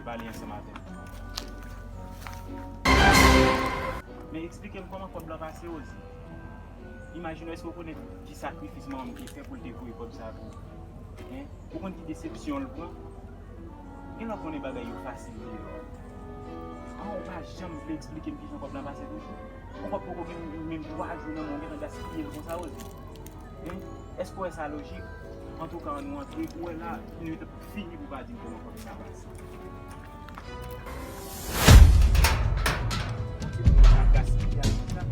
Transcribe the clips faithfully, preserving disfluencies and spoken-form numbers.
pale ansanm avè m. Men eksplike m kòman kòb lan pase, Rosie. Imajine w, èske w konnen ki sakrifis manman m te fè pou l te voye kòb sa pou ou? Hein? Ou konn ki desepsyon l pran? Gen lè w konnen bagay yo fasil deyò. An, ou pa janm vle eksplike m kijan kòb lan pase toujou? Yon kòb poko gen menm twa jou nan men w, w gentan gaspiye l konsa, Rosie? Hein? Èske w wè sa lojik? Antouka, ann nou antre, ou wè la, nou t ap fini pou w pa di m kòman kòb sa pase. Montre m kòman w ap gaspiye lajan sa.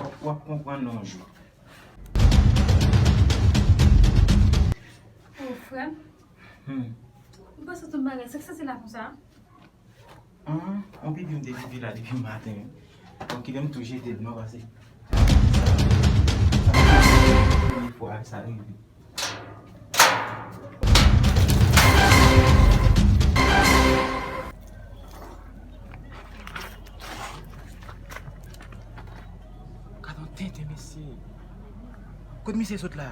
W ap, w ap konprann nan yon jou. Oh, frè m. Hmm. M panse tout bagay, sa k santi la konsa? An, yon pipi m te pipi la depi maten. Bon, kite m tou jete l non, paske sa, sa premye fwa sa rive. Gad yon tenten, mesye. Kot misye sot la?